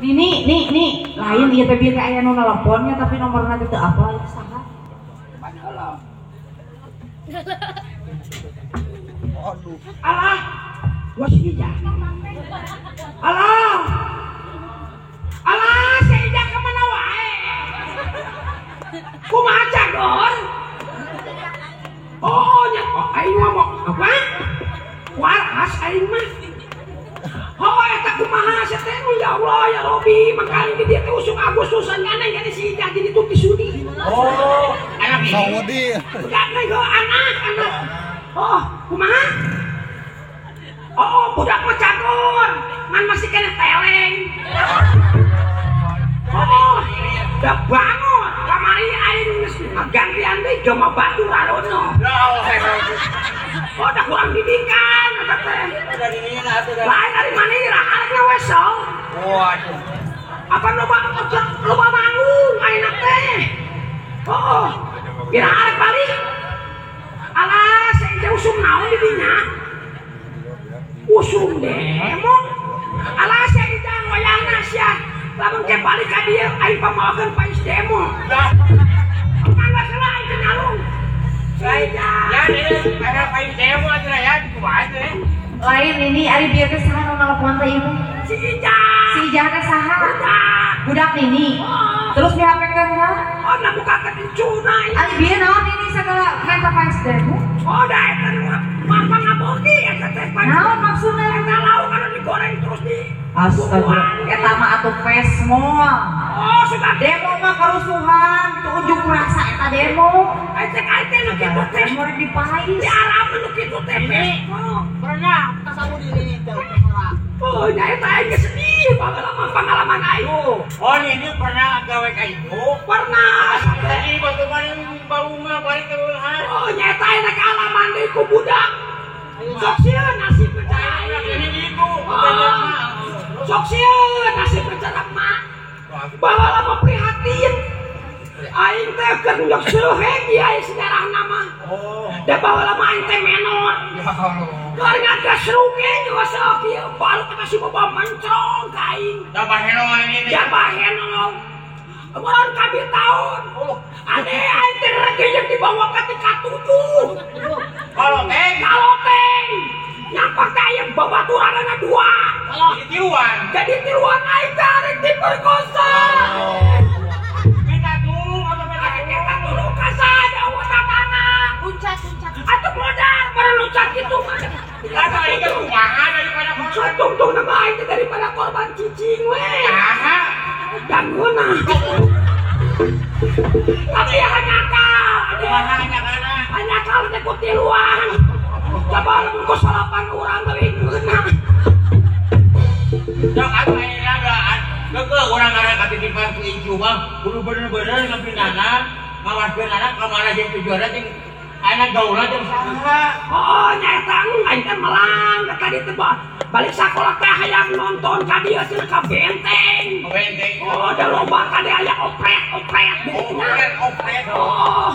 Nini, nih, nih, lain ieu teh bieu teh aya nu nelponnya tapi nomorna teh teu apal ieu saha. Alah, wasija. Alah. Alah, si Ijah kemana wae? Kumaha cagor? Oh, nya, oh, aing mah mau apa? Waras aing mah. Oh, eta kumaha sia teh ya Allah ya Robi, makanya di dieu teh usum Agustusan nganeng jadi si Ijah jadi tuti sudi. Oh, anak ini. Budak neng anak, anak. Oh, kumaha? Oh, budak mah cagor, ngan masih kena teleng. Oh, udah bangun. Kamari aing geus ngagantian deui joma batu rarono. Oh, udah kurang didikan eta teh. Lain dari mana raharna we sok. Waduh. Apa loba manggung ayeuna teh. Oh, kira arek balik. Alah, saya usum naon di dinya? Usum demo. Alah, saya ijang wayahna sia. Lamun ke balik ka dieu aing pamawakeun pais demo. Mangga heula aing teh nalung. Saya Ya, ini ada pais demo atuh ya, kumaha teh? Lain ini ari bieu teh saha nu nelpon teh ieu teh? Si Ijah. Si Ijah teh saha? Budak. Budak Nini. Oh. Terus di HP kan saha? Oh, na buka kencuna. Ari bieu naon Nini sagala menta pais demo? Oh, da eta nu mama ngabogi eta teh pais. Naon maksudna? Eta lauk anu digoreng terus di Astaga, eta mah atuh fes moal. Oh, sudah demo mah kerusuhan, tuh unjuk rasa eta demo. Ai cek ai teh nu kitu teh. Demo rek dipais. Di Arab nu kitu teh fes. Pernah kasamu diri teh pernah. Oh, nya eta aing geus sedih pengalaman aing. Oh, ini pernah gawe ka itu? Pernah. Jadi batu paling balunga paling kelurahan. Oh, nya eta aing kaalaman deui ku budak. Sok sieun nasib percaya aing. Ini gitu. Sok sieun nasib percaya mak. Bawa lama prihatin. Aing teh keur nyok seuheung ieu aya sejarah nama. Oh. Da bawa lama aing teh menor. Ya Allah. Keur ngagesruk ge juga sok ieu baru kata si boba mencrong ka aing. Da bahenong ini teh. Da bahenong. Umuran kabir tahun. Ade aing teh regeyeng dibawa ka tingkat 7. Kaloteng. Kaloteng. Nyampak teh aya babaturanana 2. Jadi tiruan. Jadi tiruan aing teh arek diperkosa. Minta tulung apa minta tulung? Minta tulung ka saha da tatana. Luncat, luncat. Atuh modar bareng luncat kitu mah. Lah aing teh kumaha daripada korban. Tungtung nama aing teh daripada korban cicing we. Saha? Dangeuna. Tapi hanya akal. Kumaha hanya kana? Hanya akal teh ku tiluan. Coba lamun ku salapan urang leuwih ngeunah. Sok atuh ayeuna doaan. Keukeuh urang ngaran katitipan ku incu mah kudu bener-bener ngepinana, ngawaskeun anak ka mana jeung tujuanna jeung anak gaulna jeung saha. Oh, nya eta aing teh melang ka tadi teh balik sakola teh hayang nonton ka dieu cenah ka benteng. Benteng. Oh, da loba ka dieu aya opret-opret. Opret-opret. Oh,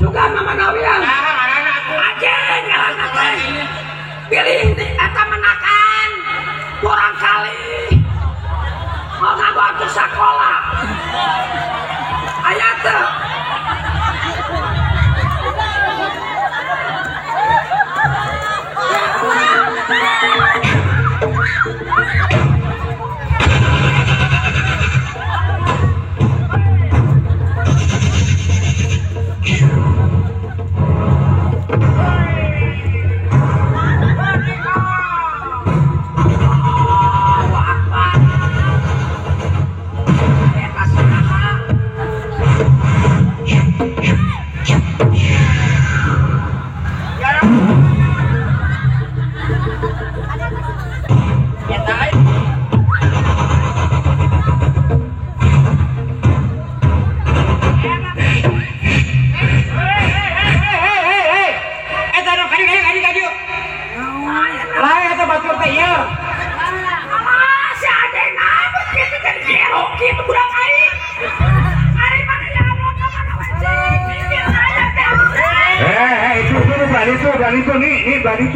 juga mama nawian. Saha ngaranna atuh? Aceng ngaranna teh. Pilih teh eta menakan. Kurang kali. Mau ngabawa ke sekolah. Aya teh.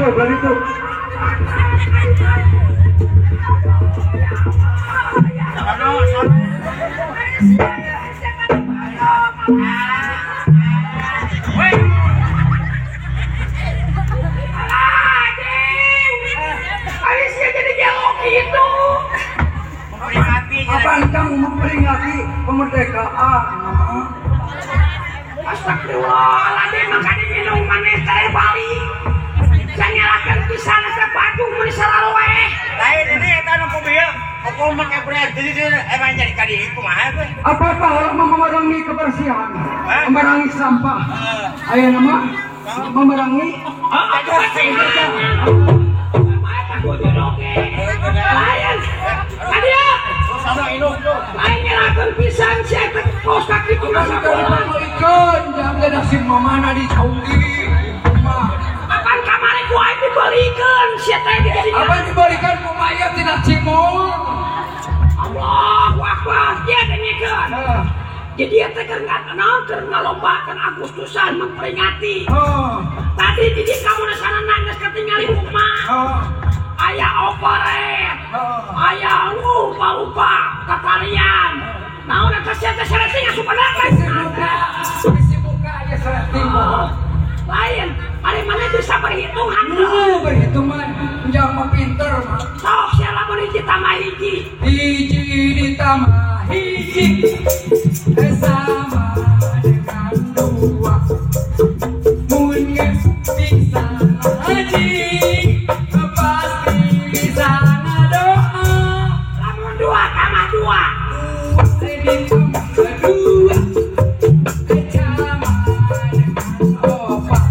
Belah itu. Gitu. Memperingati. Apaan kamu memperingati kemerdekaan? Astagfirullahaladzim, makanya minum maneh teh balik. Sanyalakeun pisan ke Bandung mun saraloe. Lain ini eta nu kubieu, hukum make berarti emang jadi ka dieu kumaha teh? Apakah orang memerangi kebersihan, memerangi sampah? Ayeuna mah memerangi kebersihan. Lain, kadia. Lain nyalakeun pisan sia teh kos kaki kumaha sakola. Balikan jangan nasib mamana di Saudi. Apan kamari ku aing dibalikeun sia teh dijadikan. Apa dibalikan kumaha ieu tina cimol? Allahu Akbar, ieu dengekeun. Jadi ieu teh keur naon keur ngalombakeun Agustusan memperingati. Tadi di kamu sana geus ketingali kumaha. Aya operet, aya lupa-lupa ketarian. Naon eta sia teh seleting asup kana bisi buka aya seleting. Lain, ari mana bisa berhitung hanteu. Berhitung mah jangan mah pinter. Sok sia lamun hiji tambah hiji. Hiji ditambah hiji sama dengan dua. Mun geus bisa ngaji pasti bisa ngadoa. Lamun dua tambah dua. Dua ditambah dua sama dengan opat.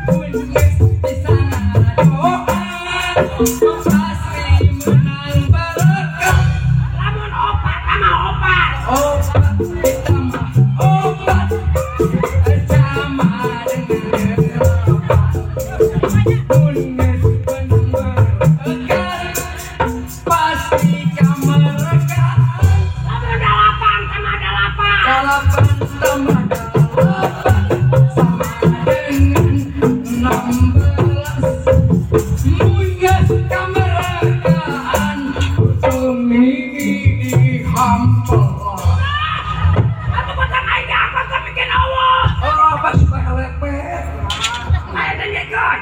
Mun geus bisa ngadoa pasti menang berkah. Lamun opat tambah opat. Opat ditambah opat sama dengan delapan. Mun geus menang berkah pasti kamerkaan. Lamun dalapan tambah dalapan. Dalapan tambah dalapan sama dengan 16. Mun geus kamerkaan demi dihampela. Atuh batang aing apa tapi bikin Allah. Oh, pas pelepet. Ayo dengekeun.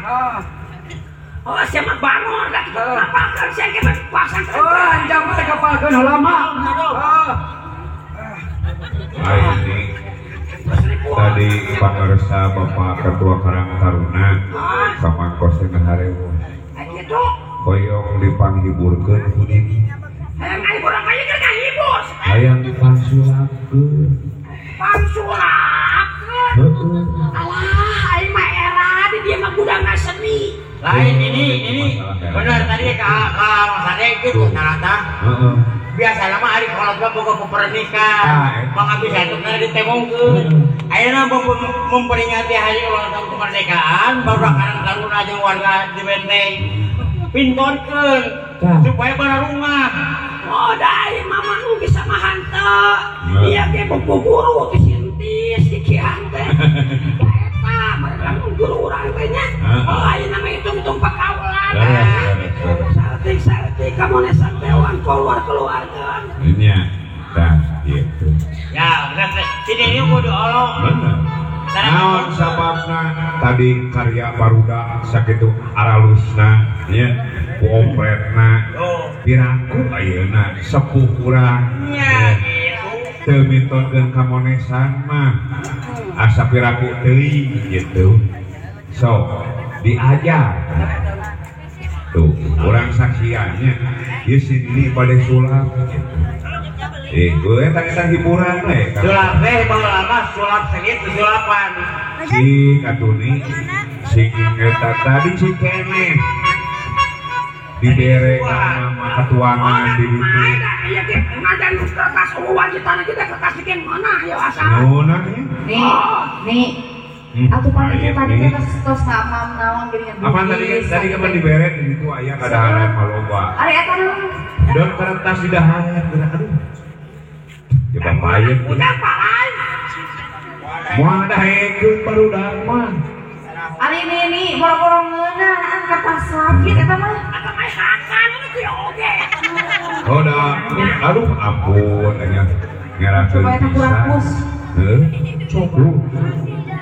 Oh, sia mah bangun da kitu ngapalkeun sia ge pasang. Oh, anjang mah kapalkeun heula mah. Ini tadi pangarsa Bapak Ketua Karang Taruna kamangkos teh harewos. Kitu. Hoyong dipanghiburkeun ku Nini. Hayang ngahibur apa ieu ngahibur? Hayang dipangsulapkeun. Pangsulapkeun. Heeh. Alah, aing mah era di dieu mah gudangna seni. Lain ini benar tadi ka Mas Ade gitu ternyata. Heeh. Biasa mah ari kolot mah boga pernikahan. Pangabis atuh kana ditemongkeun. Ayeuna memperingati hari ulang tahun kemerdekaan baru Karang Taruna jeung warga di Benteng. Pintorkeun supaya bararungah. Oh, da ieu mah nu bisa mah hanteu. Ieu ge buku guru ti sintis di kian teh. Eta meureun guru urang teh nya. Oh, ayeuna mah hitung-hitung pakaulan. Saltik-saltik kamonesan dewan keluar-keluarkeun. Nya, tah gitu. Ya, bener. Si Deni kudu olok. Bener. Naon sababna tadi karya barudak sakitu aralusna nya ku opretna piraku ayeuna sepuh urang nya gitu. Teu mintonkeun kamonesan mah asa piraku teuing gitu. So, diajar. Tuh, urang saksiannya ieu si Nini bade sulap gitu. Gue tadi hiburan we. Sulap teh baheula mah sulap segitu sulapan. Si katuni si eta tadi si keneh dibere kana mah katuangan di ditu. Ieu ge ngajan kertas wajitan kita kertas bikin mana ya asal. Naon nya? Nih, nih. Atuh pan itu tadi teh tos ngamam naon geuningan. Apaan tadi tadi kapan dibere di ditu aya kadaharan maloba. Ari eta naon? Dan kertas di daharan aduh. Ya bapak udah palai. Moal dahekeun barudak mah. Ari ini boro-boro ngeunah kertas lagi eta mah. Eta mah hakan ini kieu oge. Oh da, aduh ampun nya. Ngerakeun Coba eta kurang pisan. kus. Heuh. Coba.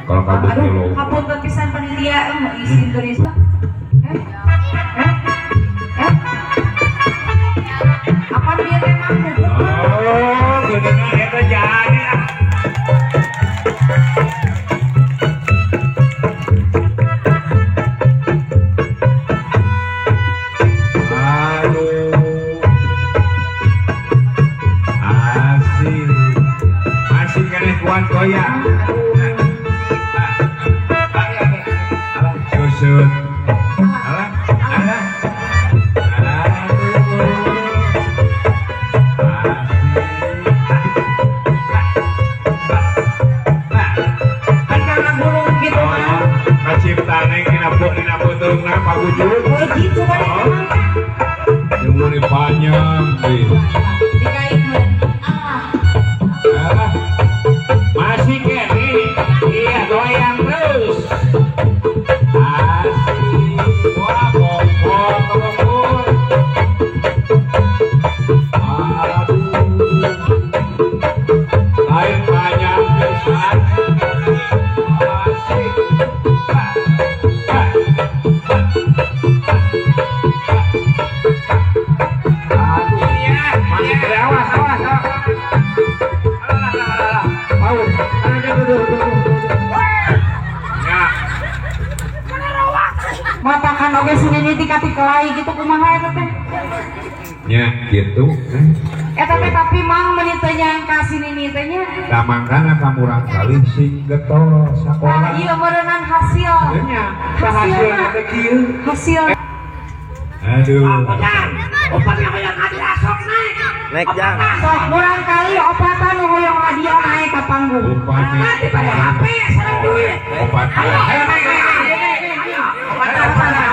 Kalau kabut Aduh, lo. hapunten pisan panitia izin tulis. Apa dia teh mang pupuk? Oh, geuningan eta jadi ah. Aduh. Asik. Masih keneh kuat goyang. Alah, susut. Alah, alah. Aduh. Kan karena gulung gitu mah. Kaciptane dina dina peuteungna pawujud. Oh gitu kan eta mah. Jeung meuni panjang deui. Dikait mah. Ah. Alah. Masih keneh. Iya goyang terus. Asik. Wah, kompor, kompor. Aduh. Lain panjang pisan. Asik. Aduh, masih kere, awas, awas, awas. Alah, alah, alah, alah. Mau. Aduh, aduh, aduh, aduh, aduh. Ya. Matakan oge si Nini tika-tikelai gitu kumaha eta teh. Nya gitu. Eta teh tapi mang meuni teu nyangka si Nini teh nya. Da mangkana kamurang kali sing getol Tah sakola. ieu meureunnan hasil. Nya, hasilna teh kieu. Hasil. Aduh. Upami hoyong hadiah sok naik. Naik, Jang. Sok murang kali opatan nu hoyong hadiah naik ka panggung. Upami Nanti pada HP sareng duit. opat. Ayo, ayo, naik, naik, naik, naik, ayo.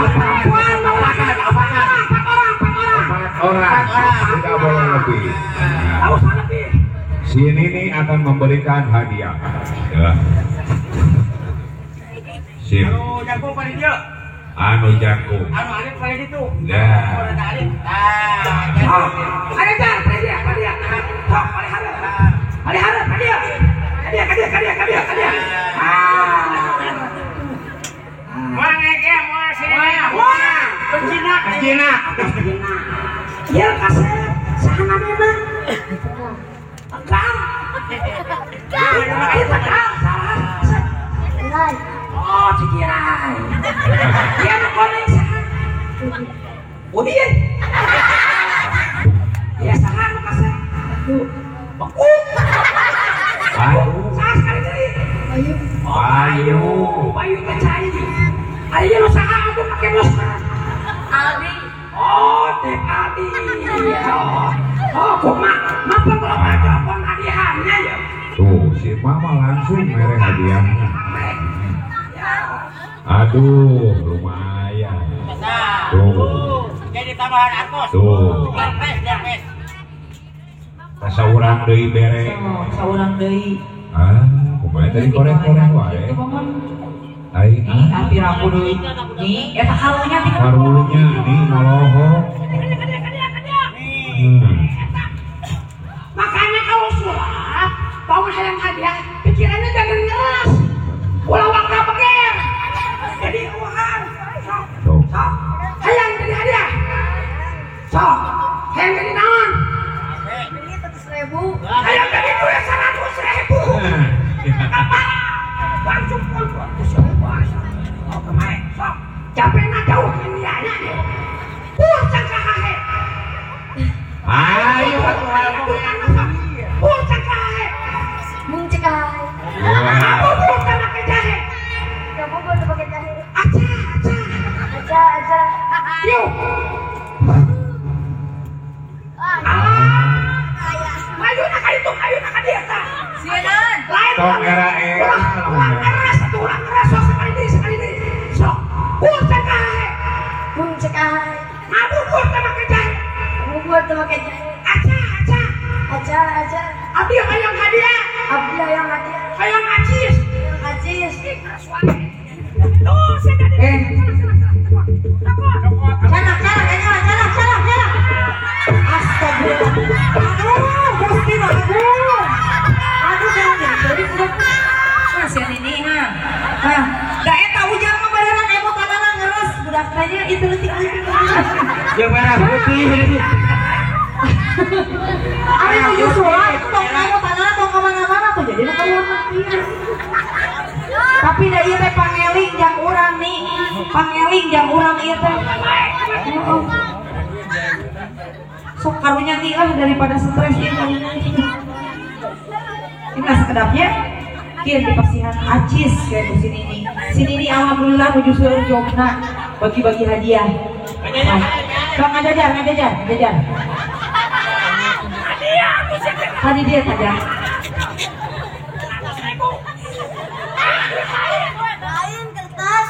Perempuan mau laki, empat orang, empat orang, empat orang. Empat orang. Tidak boleh lebih. Nggak usah lebih. Si Nini akan memberikan hadiah. Ya. Sip. Anu jangkung paling dieu. Anu jangkung. Anu alit paling ditu. Nah. Anu alit. Tah. Ada jar, hadiah, hadiah. Sok, paling hareup. Paling hareup, hadiah. Hadiah, hadiah, hadiah, hadiah, hadiah. Ah. Moal naik ya, moal sini. Wah. Pecina, pecina. Ieu kasep, saha namina? Tegal. Ieu Tegal, salah. Oh, Cikirai. Ieu nu koneng saha? Udin. Ieu saha nu kasep? Beku. Aduh. Saha sekali deui? Bayu. Bayu teh cai. Ari ieu nu saha atuh make masker? Aldi. Oh, Teh Aldi. Oh, oh, kumaha? Mapan kalau telepon hadiahnya ya. Tuh, si mama langsung mere hadiahnya. Aduh, lumayan. Tuh. Jadi tambahan artos. Tuh. Pes, pes. Saurang deui bere. Saurang deui. Ah, kumaha tadi korek-korek wae. Itu bangun. Aing Nih, ah, api raku deui. Nih, eta karunya tinggal. karunya nih molohok. Makanya kalau sulap, bangun hayang hadiah, pikirannya jangan ngeras. Ulah waka beger. Jadi uang. Sok, Tuh. sok. Hayang jadi hadiah. Sok, hayang jadi naon? Hayang jadi duit 100.000. Kepala. Langsung pun 100.000. Oh, kemarin. Sok, capekna jauh Indianya deh. Pur cangkahahe. Ayo. Pur cangkahahe. Mung cekahai. Wah. Aku pur pakai jahe. Kamu boleh pakai jahe. Aca, aca. Aja, aja. Yuk. Ah. Maju nak itu, ayo nak dia ta. Sieun. Lain Tong era-era. Ulang keras satu, ulang keras sok sekali deui, sekali deui. Sok. Pur cangkahahe. Mung cekahai. Mabuk pur pakai jahe. Kamu buat pakai jahe. Aca, aca. Aja, aja. Abdi hayang hadiah. Abdi hayang hadiah. Hayang acis. Hayang acis. Ih, keras wae. Tuh, saya jadi. Canak, canak, canak, canak, canak, canak. Astagfirullah. Aduh, Gusti nu agung. Sedih. Ari nuju sulap tong kamu tanah tong kemana-mana tuh jadi kamu. Tapi da ieu teh pangeling jang urang nih. Pangeling jang urang ieu teh. Sok karunya nih lah daripada stres ieu karunya. Ini sekedapnya kieu dipasihan acis kayak di sini nih. Sini nih alhamdulillah nuju seueur jobna bagi-bagi hadiah. Sok ngajajar. Tadi dia saja. Lain kertas.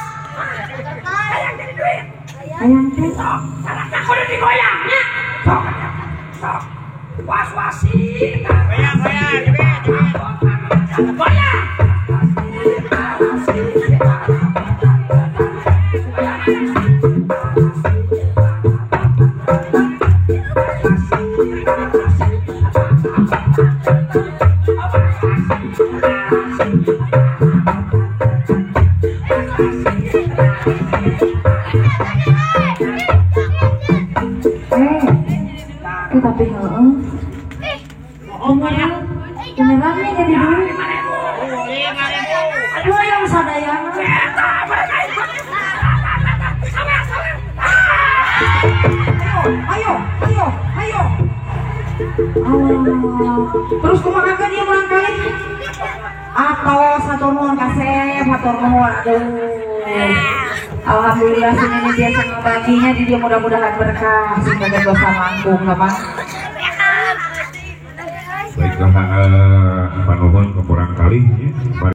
Kertas. Hayang jadi duit. Hayang teh. Sok, salah kudu digoyang nya. Sok. Sok. Was-wasi. Goyang, goyang, goyang. Tapi heeh. Beneran nih jadi duit. Gua yang sadayana. Ayo. Terus kumaha dia murangkalih? Atau satu nuhun kasep, hatur nuhun. Aduh. Alhamdulillah sini biasa ngebaginya, jadi dia mudah-mudahan berkah semoga dosa manggung apa. Baiklah, panuhun ke murangkalih.